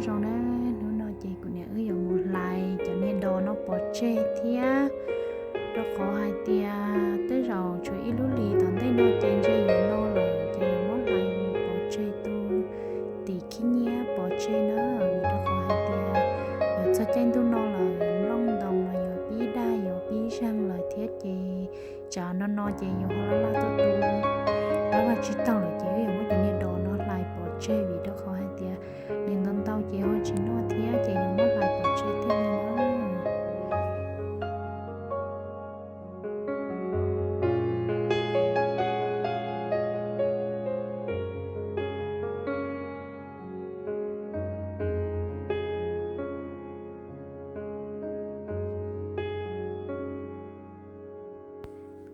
Zoo na, hnub no ces kuv niam wb yuav mus hlais cov niag dos no pov tseg thiab, rau qhov hais tias tej zaum tshuav ib lub hlis tom ntej no ces ntshe yuav no lawm ces yuav muab hlais pov tseg tu tim khib nyiab pov tseg na, vim rau qhov hais tias yuav txog caij ntuj no lawm, nplooj ntoo los yuav pib daj yuav pib zeeg lawm thiab ces tsam no no ces yuav ho laj laj tuaj tu, laj laj tsis taug lawm ces wb yuav muab cov niag dos no hlais pov tseg vim rau qhov hais tias nws ntau ntau ces ho tsis noj thiab ces yuav muab hlais pov tseg thiaj li no.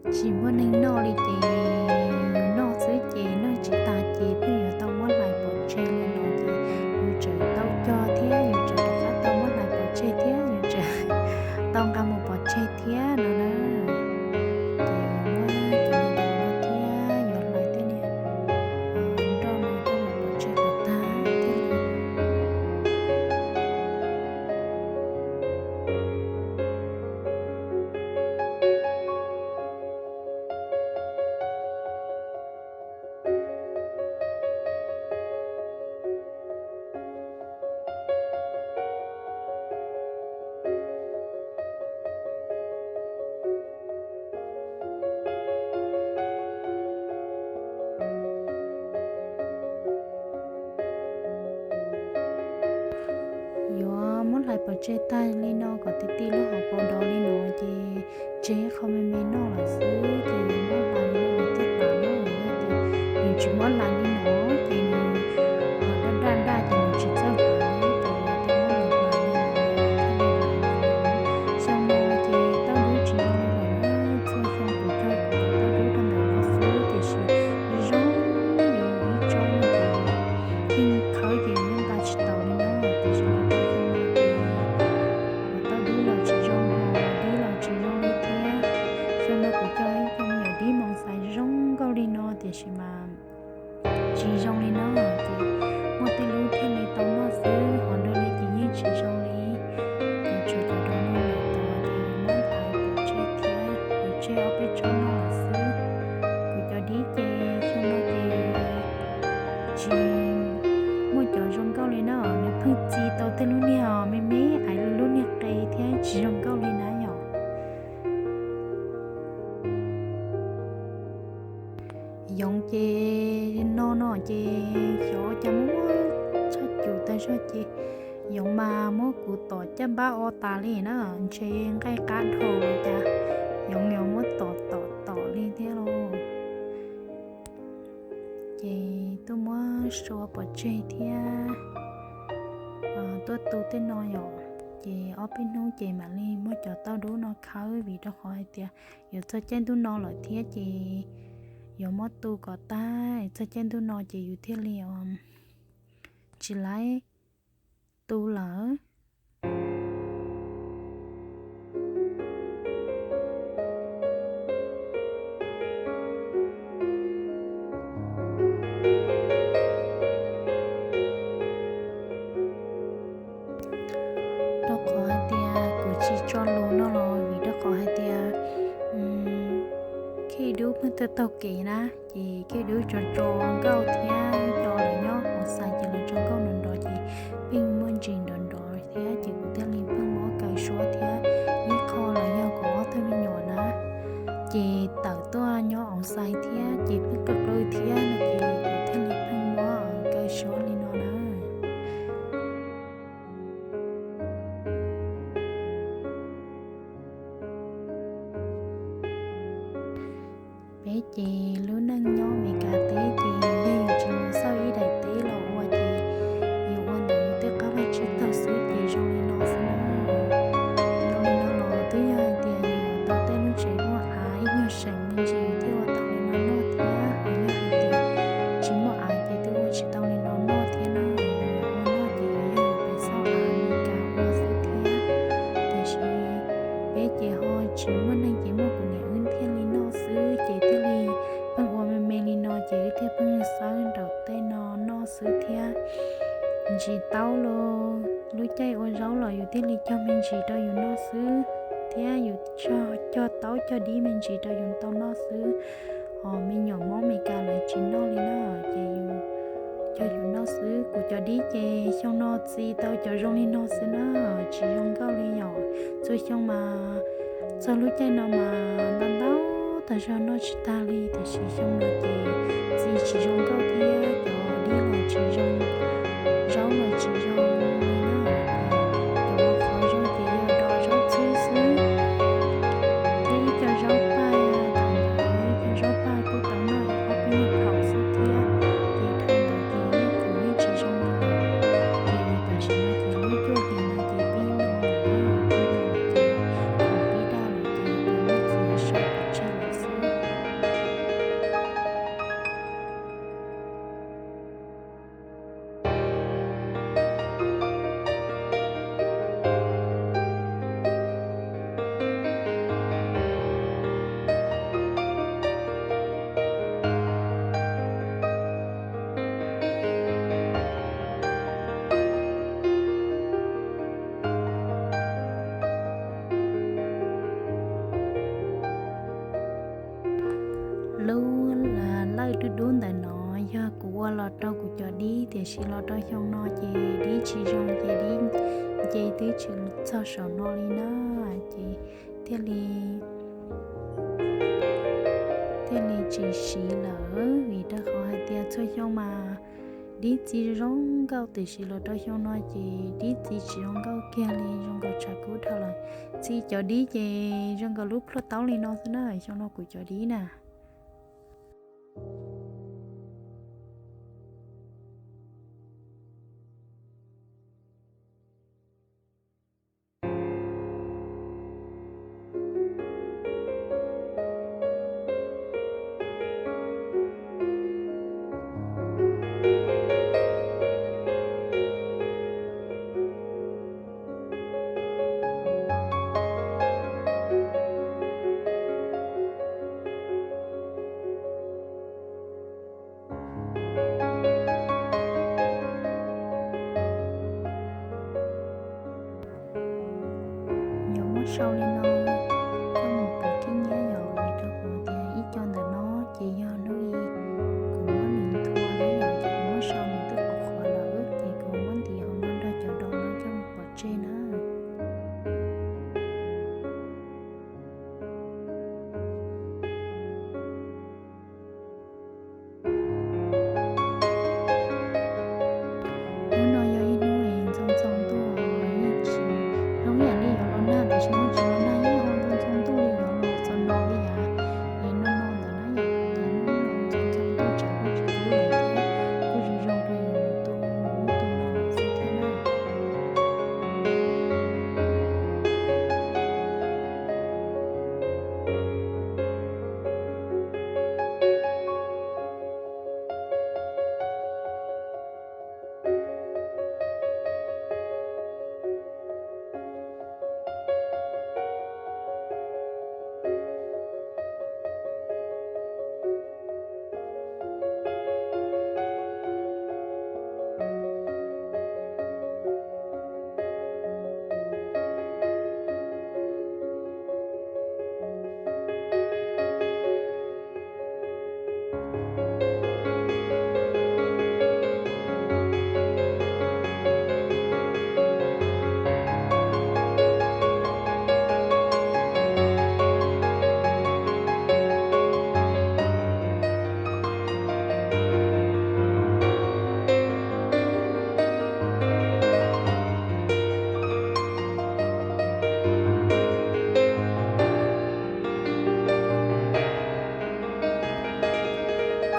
Tsis muaj neeg noj li ces yus noj xwb ces noj tsis tas ces pheej yuav tau muab hlais pov tseg li no ces yus tseem tau cog thiab yus tseem rov qab tau muab hlais pov tseg thiab yus tseem tau nqa mus pov tseg thiab no na. Ces yuav muab cov niag dos no thiab yuav hlais tej niag nroj no coj mus pov tseg kom tag thiab. Yuav muab hlais pov tseg tag li no kom ti ti lub hauv paus dos li no ces tseg qho me me noj lawm xwb ces yuav muab hlais li no thiaj hlais na. Yog tias yus tsis muab hlais li no ces nws daj daj daj ces nws tsis txawj hlais ces yus thiaj muab hlais li no thiaj li hlais. Xyoo no ces tauj dub tsis zoo li lawm na, txhua xyoo kuv cog kuv cov tauj dub rau ntawm no xwb tiam sis zoo li ib tsob no ces yeej khawb ces yeej nqa tsis taus li na, tiam sis mas tau xyoo no ces tauj dub los tsis zoo, dib los tsis zoo li thiab. Xyoo no kuv cog ib co me nyuam dib moos xais zoo nkauj li no tiam sis mas tsis zoo li na, ces muaj tej lub thiaj li tau noj xwb, ho dua li ces yeej tsis zoo li. Ces tshuav cov dos no lawm ces yuav muab hlais pov tseg thiab, yuav tseg ob peb tsob no lawm xwb. Kuv cov dib ces xyoo no ces tsis muaj cov zoo nkauj li na, nws pheej txi tau tej lub niag me me aiv li lub niag qe thiab tsis zoo nkauj li na yom. Yoov ces no no ces xyov cas muaj tshaj cum tag zog ces yoov mas muab kuv tom caj npab o tas li na, ntshe nqaij qab dhau li cas yoov yuav muab tom tom tom li thiab lauj. Ces tuaj muab sua pov tseg thiab tuaj tu tej no yom. Ces ob peb hnub ces mam li muab cov tauj dub no khawb vim rau qhov hais tias yuav txog caij ntuj no lawm thiab ces yuav muab tu kom tag, txog caij ntuj no ces yus thiaj li tsis laib tu lawm. Rau qhov hais tias kuv tsis tso lus no los vim rau qhov hais tias khej dub pheej taug taug kev na, ces khej dub tso tso nkauj thiab cov lawv nyob hauv xais ces lawv tso nkauj nrov nrov ces pheej muaj ntsis nrov nrov thiab ces kuv thiaj li pheej muab kaw suab thiab ib qho los yog kuv ob tug me nyuam na ces tawm tuaj nyob hauv xais thiab ces pheej qw qw thiab no ces kuv thiaj li pheej muab kaw suab li no na. Peb ces lub neej nyob Amelikas teb ces yog yus tsis mus xauj ib daim teb los ua ces yus ua ntawm yus tej qab vag tsib taug xwb ces zoo li no xwb na. Zoo li no los twb yog hais tias yus tau tej lub tsev muaj av ib nyuag seem me ntsis thiaj ua tau li no noj thiab, hos yog hais tias tsis muaj av ces twb ua tsis tau li no noj thiab na. Ua noj ces yog yus pem xauj av Amelikas ua xwb thiab. Tiam sis peb ces ho tsis muaj neeg ces muaj kuv niam wb thiaj li noj xwb ces thiaj li taub los, lub caij ua zaub los yus thiaj li cog me ntsis rau yus noj xwb, thiab yus cog taub cog dib me ntsis rau yus tau noj xwb. Hos me nyuam Hmoob Meskas lawv tsis noj li na, ces yus cog yus noj xwb. Kuv cov dib ces xyoo no txi tau cov zoo li no xwb na, tsis zoo nkauj li yom. Txhua xyoo mas txog lub caij no mas ntau ntau tas zog noj tsis tag li, tiam sis xyoo no ces txi tsis zoo nkauj thiab cov dib los tsis zoo, zaub los tsis zoo li na. Cov qhov zoo ces yog do zaub txhwb xwb. Thiab ib co zaub paj, thaum ntawd ib co zaub paj kuj tau noj ib ob peb nyuag phaum xwb thiab, ces thaum ntawd ces yeej kuj yeej tsis zoo li lawm. Ces tam sim no ces lub cuaj ces no ces pib no lawm na, pib no lawm ces kuv pib daj lawm ces kuv muab txiav so pov tseg lawm xwb. Lub lawj dub dub ntawm no yog kuv ua los rau kuv cov dib, tiam sis los rau xyoo no ces dib tsis zoo ces dib nce twb tsis txog saum no li na, ces thiaj li, thiaj li tsis siv lawm. Vim rau qhov hais tias txhua xyoo mas dib txiv zoo nkauj, tiam sis los rau xyoo no ces dib txiv tsis zoo nkauj kiag li, zoo nkaus tshav kub dhau lawm. Txiv cov dib ces zoo nkaus lub plhuaj taub li no xwb na, xyoo no kuv cov dib na. Yuav muab sau li no coj mus pov khib nyiab yom, vim rau qhov tias ib co ntawm no ces yog hnub ib kuv muab nws nthua na yom, ces kuv muab sau nws twb qhuav qhuav lawm ces kuv muab ntim hauv no nrog cov dos no coj mus pov tseg na. Hnub no yog ib hnub es ntxoov ntxoo ntuj, yeej tsis zoo ib yam li yuav los nag, tiam sis yeej tsis los nag, yeej ho ntxoov ntxoo ntuj li yuav los txog no li yam es no no ntawd na yom. Ces hnub no ntxoov ntxoo ntuj tsam kuj tsis kub lawm thiab, kuj zoo zoo rau yus tu ub tu no lawm xwb thiab na.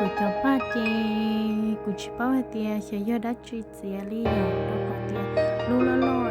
Kuv cov paj ces kuv tsis paub hais tias xyov yog dab tsi txiav li yom, rau qhov tias lub loj loj